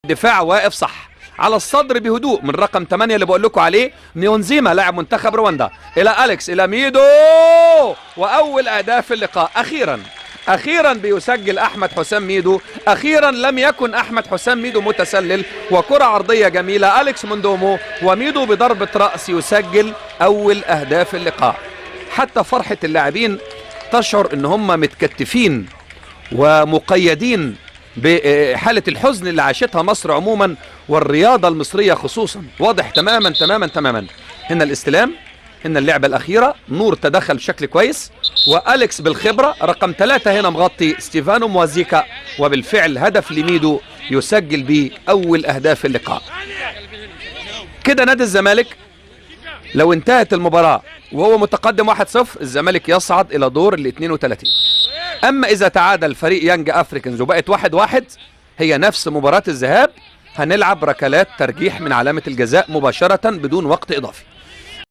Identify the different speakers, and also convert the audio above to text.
Speaker 1: والدفاع واقف صح على الصدر بهدوء من رقم 8 اللي بقول لكم عليه نيونزيما لاعب منتخب رواندا، الى اليكس، الى ميدو، واول اهداف اللقاء. اخيرا اخيرا بيسجل احمد حسام ميدو، اخيرا لم يكن احمد حسام ميدو متسلل، وكرة عرضية جميلة اليكس موندومو وميدو بضربة رأس يسجل اول اهداف اللقاء. حتى فرحة اللاعبين تشعر ان هم متكتفين ومقيدين بحالة الحزن اللي عاشتها مصر عموما والرياضة المصرية خصوصا. واضح تماما تماما تماما. هنا الاستلام، هنا اللعبة الأخيرة، نور تدخل بشكل كويس، وأليكس بالخبرة رقم 3 هنا مغطي ستيفانو موازيكا، وبالفعل هدف لميدو يسجل به أول أهداف اللقاء. كده نادي الزمالك لو انتهت المباراة وهو متقدم 1-0 الزمالك يصعد إلى دور ال 32. أما إذا تعادل فريق يانج أفريكانز وبقت 1-1 هي نفس مباراة الذهاب، هنلعب ركلات ترجيح من علامة الجزاء مباشرة بدون وقت إضافي.